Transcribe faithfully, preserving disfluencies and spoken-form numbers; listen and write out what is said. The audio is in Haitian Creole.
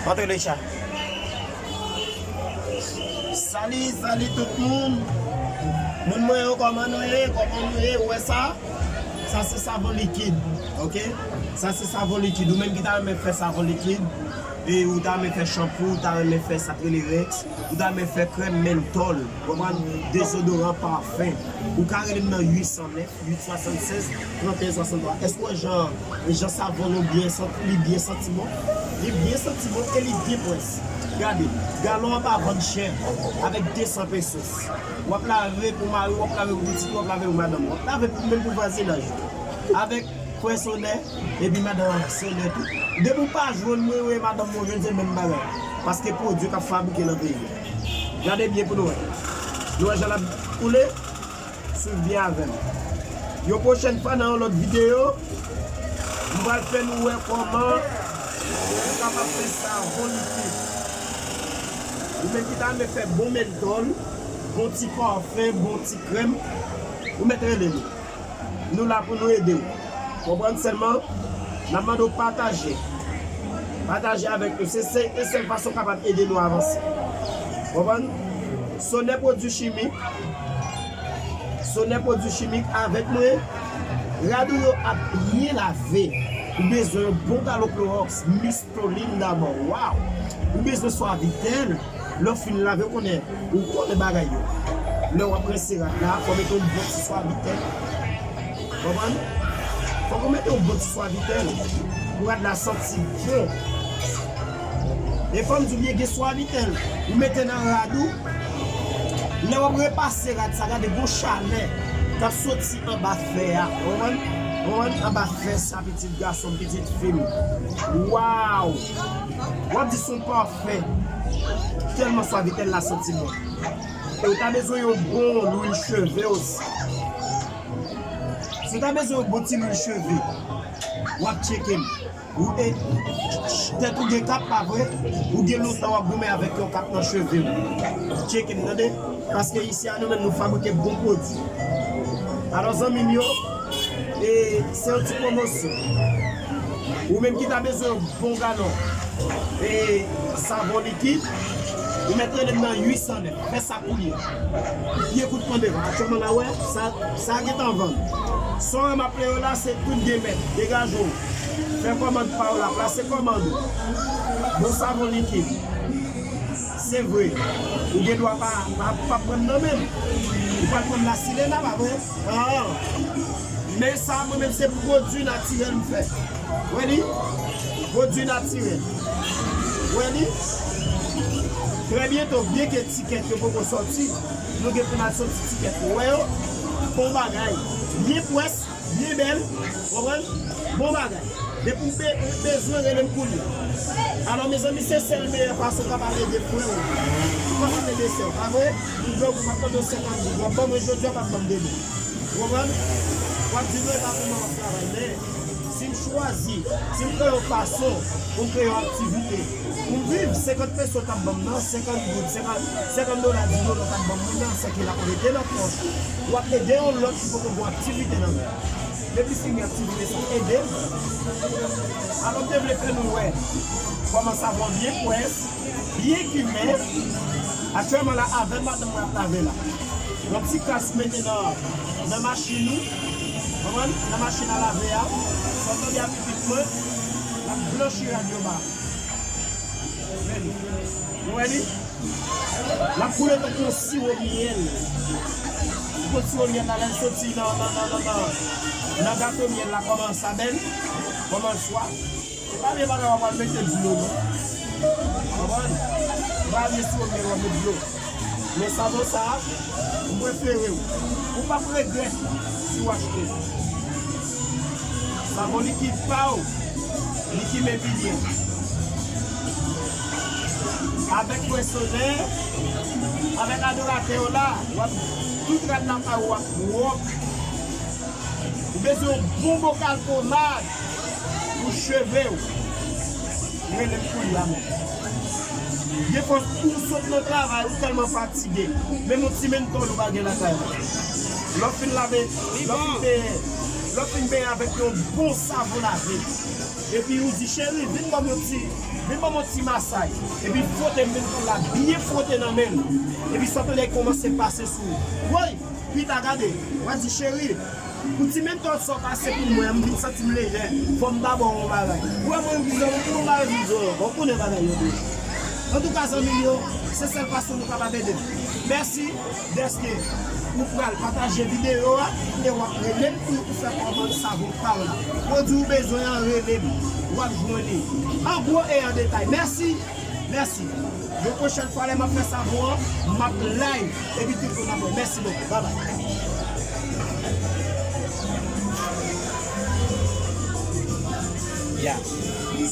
Montre le chat. Sali, sali tout moun. Moun mwen yo, kòman nou ye? Kòman nou ye? Ou wè sa? Sa se savon likid, ok? Sa se savon likid. Ou menm ki ta renmen fè savon likid, e ou ta renmen fè chanpou, ou ta renmen fè sa k rele Rex, ou ta renmen fè krèm mentòl, konprann? Dezodoran, pafen. Ou ka rele m nan uit san nèf, uit swasannsèz, trannteyen swasanntwa. Èske w wè jan, jan savon nou byen santi, li byen santi bon? Li byen santi bon e li byen pwès. Gade, galon an pa vann chè avèk de san pesos. W ap lave pou mari w, w ap lave pou pitit ou, w ap lave pou madanm ou, w ap lave pou, menm pou vwazinaj ou. Avèk frè Sonè, epi madanm Sonè tou. Depi w pa jwenn mwen, ou e madanm mwen jwenn, se menm bagay. Paske pwodui k ap fabrike nan peyi a. Gade byen pou nou wè. Nou wè jan l ap koule? Swiv byen avè m. Yon pwochèn fwa nan yon lòt videyo, m pral fè nou wè kòman nou kapab fè savon likid. Ou menm ki ta renmen fè bon mentòl, bon ti pafen, bon ti krèm, ou mèt rele nou. Nou la pou nou ede w. Konprann sèlman, n ap mande w pataje. Pataje avèk nou. Se, se, se sèl fason w kapab ede nou avanse. Konprann? Sonè pwodui chimik. Sonè pwodui chimik avèk mwen. Rad ou yo ap byen lave. Ou bezwen yon bon galon klowòks, mistolin dabò. Waw! Ou bezwen swavitèl. Lè w fin lave, ou konnen, ou konnen bagay yo. Lè w ap rense rad la, fò w mete yon bon ti swavitèl. Konprann? Fòk ou mete yon bon ti swavitèl pou rad la santi bon. E fò m di w byen, gen swavitèl ou mete nan rad ou, lè w ap repase rad sa, gade gon chalè k ap soti anba fè a. Konprann? Konprann? Anba fè sa, pitit gason m, pitit fi m. Waw! W ap di se yon pafè. Tèlman swavitèl la santi bon. E ou ta bezwen yon bon lwil cheve osi. Si w ta bezwen yon bon ti lwil cheve, w ap tcheke m. Ou e, tèt ou gen kap, pa vre? Ou gen lontan w ap goumen avèk yon kap nan cheve w. Tcheke m, tande? Paske isi a nou menm nou fabrike bon pwodui. Alò, zanmi m yo, e, se yon ti pwomosyon. Ou menm ki ta bezwen yon bon galon e savon likid, ou mèt rele m nan uit san nèf. Fè sa kounye a. Pye kout pran devan. Aktyèlman la, wè, sa, sa gentan vann. Sa w wè m ap lè yo la, se tout de mèt. Degaje w. Fè kòmand pa w la. Plase kòmand ou. Bon savon likid. Se vre. Ou gen dwa pa, pa, pa pran nan menm. Ou pral pran la sirena, pa vre? Ah. Men sa, mwen menm, se pwodui natirèl m fè. Wè li? Pwodui natirèl. Wè li? Trè byento, byenke etikèt yo poko sòti, nou gen pou n al sòti etikèt yo. Wè yo? Bon bagay. Byen pwès, byen bèl. Konprann? Bon bagay. Depi w be-, bezwen, rele m kounye a. Alò, mezanmi, se sèl meyè fason w kapab ede frè w. Ou kapab ede sè w, pa vre? M vle w ap mande w senkant goud. W ap ban mwen jodi a, w p ap ban m demen. Ou konprann? W ap di, "Non, e pa pou mwen w ap travay." Men, si m chwazi, si m kreye yon fason pou m kreye yon aktivite, pou m viv, senkant peso w t ap ban m nan, senkant goud, senkant, senkant dola, dis dola w t ap ban m nan, sèke l ap rete nan pòch ou. W ap ede yon lòt ki poko gen aktivite nan men. Depi si gen aktivite sa ede m. Alò, m te vle fè nou wè kòman savon byen pwès, byen kimen. Aktyèlman la, avè m madanm mwen ap lave la. Yon ti kras mete nan, nan machin ou. Konprann? Nan machin a lave a. Sa w tande a pitit mwen, l ap blanchi rad yo ba. Men, nou wè li? L ap koule tankou yon siwo myèl. Tankou siwo myèl la, lè l soti nan, nan, nan, nan, nan, nan gato myèl la, kòman l sa bèl, kòman l swa. Se pa vye bagay w ap al mete dlo, non. Konprann? Se pa vye siwo myèl w ap met dlo. Men savon sa a, m prefere w. Ou p ap regrèt si w achte. Savon likid pa w, li kimen pi byen. Avèk frè Sonè, avèk adoratè yo la, w ap, tout rad la pa w ap pwòp. Ou bezwen yon bon bokal pomad pou cheve w. Rele m kounye a menm. Gen fwa ou sot nan travay, ou tèlman fatige. Menm yon ti mentòl ou pa gen lakay ou. Lè w fin lave, lè w fin benyen, lè w fin benyen avèk yon bon savon lave. Epi ou di, cheri, vin ban m yon ti, vin ban m yon ti masaj. Epi fwote m, vin konn la, byen fwote nan men l. Epi sa w tande kòmanse pase sou ou. Woy, pita gade, w a di, cheri, pou ti mentòl sa w pase pou mwen an, m vin santi m lejè. Fò m ta ba w yon bagay. Ou wè mwen, m di, zanmi, m yon bagay, m di, w konnen bagay yo dwe. Antouka, zanmi m yo, se sèl fason nou kapab ede m. Mèsi dèske ou pral pataje videyo a e w ap rele m pou, pou fè kòmann savon pa w la. Pwodui ou bezwen an, rele m. W ap jwenn li an gwo e an detay. Mèsi. Mèsi. Yon pwochèn fwa, lè m ap fè savon an, m ap live. Epi tout moun ap wè. Mèsi bokou. Babay. Ya.